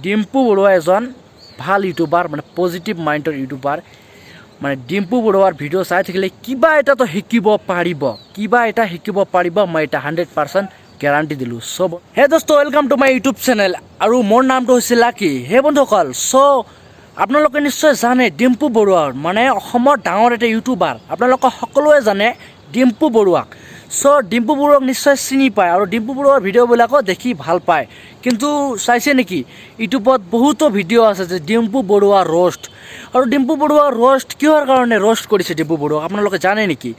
ডিম্পু বৰুৱা এজন ভাল ইউটিউবাৰ, মানে পজিটিভ মাইণ্ডৰ ইউটিউবাৰ। মানে ডিম্পু বৰুৱাৰ ভিডিঅ' চাই থাকিলে কিবা এটাতো শিকিব পাৰিব, কিবা এটা শিকিব পাৰিব। মই এটা 100% গেৰাণ্টি দিলোঁ। চ' হে দোস্ত, welcome to my YouTube channel আৰু মোৰ নামটো হৈছে লাকি। হে বন্ধুসকল, চ' আপোনালোকে নিশ্চয় জানে ডিম্পু বৰুৱাৰ, মানে অসমৰ ডাঙৰ এটা ইউটিউবাৰ। আপোনালোকে সকলোৱে জানে ডিম্পু বৰুৱাক। চ' ডিম্পু বৰুৱাক নিশ্চয় চিনি পায় আৰু ডিম্পু বৰুৱাৰ ভিডিঅ'বিলাকো দেখি ভাল পায়। কিন্তু চাইছে নেকি, ইউটিউবত বহুতো ভিডিঅ' আছে যে ডিম্পু বৰুৱা ৰ'ষ্ট। আৰু ডিম্পু বৰুৱা ৰ'ষ্ট কিহৰ কাৰণে ৰ'ষ্ট কৰিছে ডিম্পু বৰুৱাক, আপোনালোকে জানে নেকি?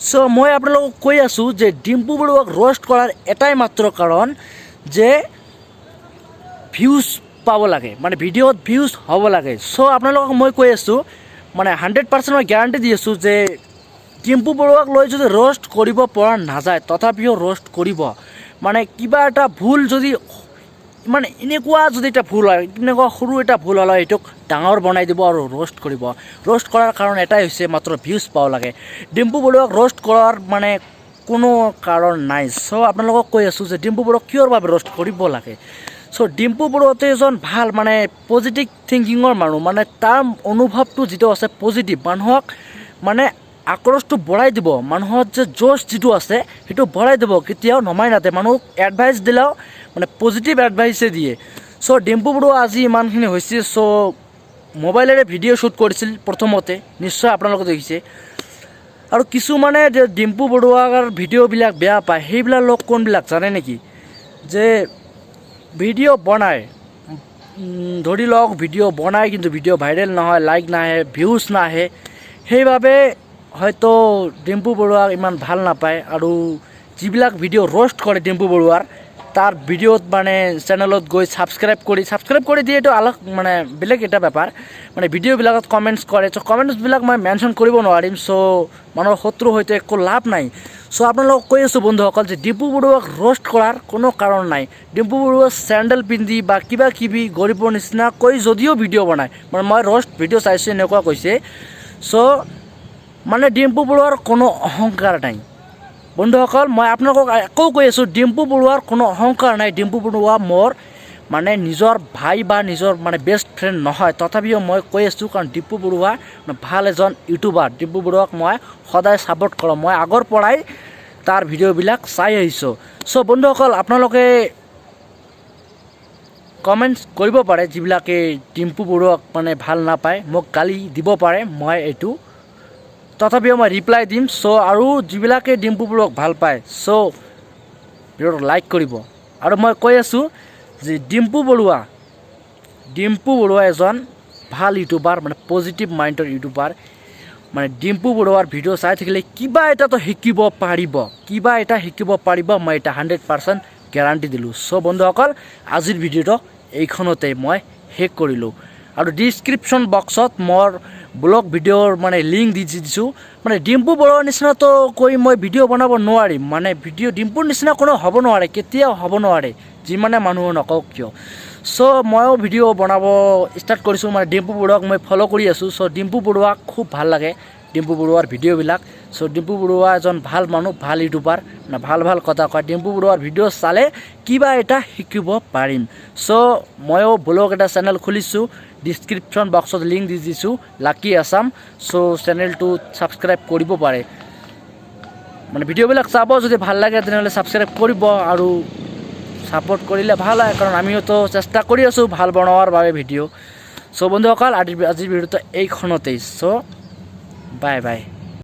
চ' মই আপোনালোকক কৈ আছোঁ যে ডিম্পু বৰুৱাক ৰ'ষ্ট কৰাৰ এটাই মাত্ৰ কাৰণ যে ভিউজ পাব লাগে, মানে ভিডিঅ'ত ভিউজ হ'ব লাগে। চ' আপোনালোকক মই কৈ আছোঁ, মানে 100% মই গেৰাণ্টি দি আছোঁ যে ডিম্পু বৰুৱাক লৈ যদি ৰ'ষ্ট কৰিব পৰা নাযায়, তথাপিও ৰ'ষ্ট কৰিব। মানে কিবা এটা ভুল যদি, মানে এনেকুৱা যদি এটা ভুল হয়, এনেকুৱা সৰু এটা ভুল হ'লে এইটোক ডাঙৰ বনাই দিব আৰু ৰ'ষ্ট কৰিব। ৰ'ষ্ট কৰাৰ কাৰণ এটাই হৈছে মাত্ৰ ভিউজ পাব লাগে। ডিম্পু বৰুৱাক ৰ'ষ্ট কৰাৰ মানে কোনো কাৰণ নাই। চ' আপোনালোকক কৈ আছোঁ যে ডিম্পু বৰুৱাক কিহৰ বাবে ৰ'ষ্ট কৰিব লাগে। চ' ডিম্পু বৰুৱাটো এজন ভাল, মানে পজিটিভ থিংকিঙৰ মানুহ। মানে তাৰ অনুভৱটো যিটো আছে পজিটিভ, মানুহক মানে আক্ৰোশটো বঢ়াই দিব। মানুহৰ যে জ'চ যিটো আছে, সেইটো বঢ়াই দিব, কেতিয়াও নমাই নাদে। মানুহক এডভাইচ দিলেও মানে পজিটিভ এডভাইচে দিয়ে। চ' ডিম্পু বৰুৱা আজি ইমানখিনি হৈছে। চ' মোবাইলেৰে ভিডিঅ' শ্বুট কৰিছিল প্ৰথমতে, নিশ্চয় আপোনালোকে দেখিছে। আৰু কিছুমানে যে ডিম্পু বৰুৱাৰ ভিডিঅ'বিলাক বেয়া পায়, সেইবিলাক লোক কোনবিলাক জানে নেকি? যে ভিডিঅ' বনায়, ধৰি লওক ভিডিঅ' বনায়, কিন্তু ভিডিঅ' ভাইৰেল নহয়, লাইক নাহে, ভিউজ নাহে, সেইবাবে হয়তো ডিম্পু বৰুৱাক ইমান ভাল নাপায়। আৰু যিবিলাক ভিডিঅ' ৰ'ষ্ট কৰে ডিম্পু বৰুৱাৰ, তাৰ ভিডিঅ'ত মানে চেনেলত গৈ ছাবস্ক্ৰাইব কৰি দিয়ে, এইটো আলগ মানে বেলেগ এটা বেপাৰ। মানে ভিডিঅ'বিলাকত কমেণ্টছ কৰে। চ' কমেণ্টছবিলাক মই মেনশ্যন কৰিব নোৱাৰিম। চ' মানুহৰ শত্ৰু হয়তো একো লাভ নাই। চ' আপোনালোকক কৈ আছোঁ বন্ধুসকল যে ডিম্পু বৰুৱাক ৰ'ষ্ট কৰাৰ কোনো কাৰণ নাই। ডিম্পু বৰুৱা চেণ্ডেল পিন্ধি বা কিবা কিবি গৰীবৰ নিচিনা কৈ যদিও ভিডিঅ' বনায়, মানে মই ৰ'ষ্ট ভিডিঅ' চাইছোঁ, এনেকুৱা কৈছে। চ' মানে ডিম্পু বৰুৱাৰ কোনো অহংকাৰ নাই। বন্ধুসকল, মই আপোনালোকক আকৌ কৈ আছোঁ, ডিম্পু বৰুৱাৰ কোনো অহংকাৰ নাই। ডিম্পু বৰুৱা মোৰ মানে নিজৰ ভাই বা নিজৰ মানে বেষ্ট ফ্ৰেণ্ড নহয়, তথাপিও মই কৈ আছোঁ, কাৰণ ডিম্পু বৰুৱা ভাল এজন ইউটিউবাৰ। ডিম্পু বৰুৱাক মই সদায় ছাপোৰ্ট কৰোঁ। মই আগৰ পৰাই তাৰ ভিডিঅ'বিলাক চাই আহিছোঁ। চ' বন্ধুসকল, আপোনালোকে কমেণ্টছ কৰিব পাৰে। যিবিলাকে ডিম্পু বৰুৱাক মানে ভাল নাপায়, মোক গালি দিব পাৰে, মই এইটো তথাপিও মই ৰিপ্লাই দিম। চ' আৰু যিবিলাকে ডিম্পু বৰুৱাক ভাল পায়, চ' ভিডিঅ'টো লাইক কৰিব। আৰু মই কৈ আছোঁ যে ডিম্পু বৰুৱা এজন ভাল ইউটিউবাৰ, মানে পজিটিভ মাইণ্ডৰ ইউটিউবাৰ। মানে ডিম্পু বৰুৱাৰ ভিডিঅ' চাই থাকিলে কিবা এটাতো শিকিব পাৰিব, কিবা এটা শিকিব পাৰিব। মই এটা 100% গেৰাণ্টি দিলোঁ। চ' বন্ধুসকল, আজিৰ ভিডিঅ'টো এইখনতে মই শেষ কৰিলোঁ। আৰু ডিছক্ৰিপশ্যন বক্সত মোৰ ব্লগ ভিডিঅ'ৰ মানে লিংক দি দিছোঁ। মানে ডিম্পু বৰুৱাৰ নিচিনাতো কৈ মই ভিডিঅ' বনাব নোৱাৰিম। মানে ভিডিঅ' ডিম্পুৰ নিচিনা কোনো হ'ব নোৱাৰে, কেতিয়াও হ'ব নোৱাৰে, যিমানে মানুহ নকওক কিয়। চ' ময়ো ভিডিঅ' বনাব ষ্টাৰ্ট কৰিছোঁ। মানে ডিম্পু বৰুৱাক মই ফ'ল' কৰি আছোঁ। চ' ডিম্পু বৰুৱাক খুব ভাল লাগে, ডিম্পু বৰুৱাৰ ভিডিঅ'বিলাক। চ' ডিম্পু বৰুৱা এজন ভাল মানুহ, ভাল ইউটিউবাৰ, মানে ভাল ভাল কথা কয়। ডিম্পু বৰুৱাৰ ভিডিঅ' চালে কিবা এটা শিকিব পাৰিম। চ' ময়ো ব্লগ এটা চেনেল খুলিছোঁ, ডিছক্ৰিপশ্যন বক্সত লিংক দি দিছোঁ, লাকি আছাম। চ' চেনেলটো ছাবস্ক্ৰাইব কৰিব পাৰে। মানে ভিডিঅ'বিলাক চাব, যদি ভাল লাগে তেনেহ'লে ছাবস্ক্ৰাইব কৰিব আৰু ছাপোৰ্ট কৰিলে ভাল হয়, কাৰণ আমিওতো চেষ্টা কৰি আছোঁ ভাল বনোৱাৰ বাবে ভিডিঅ'। চ' বন্ধুসকল, আজিৰ ভিডিঅ'টো এইখনতেই। চ' বাই বাই।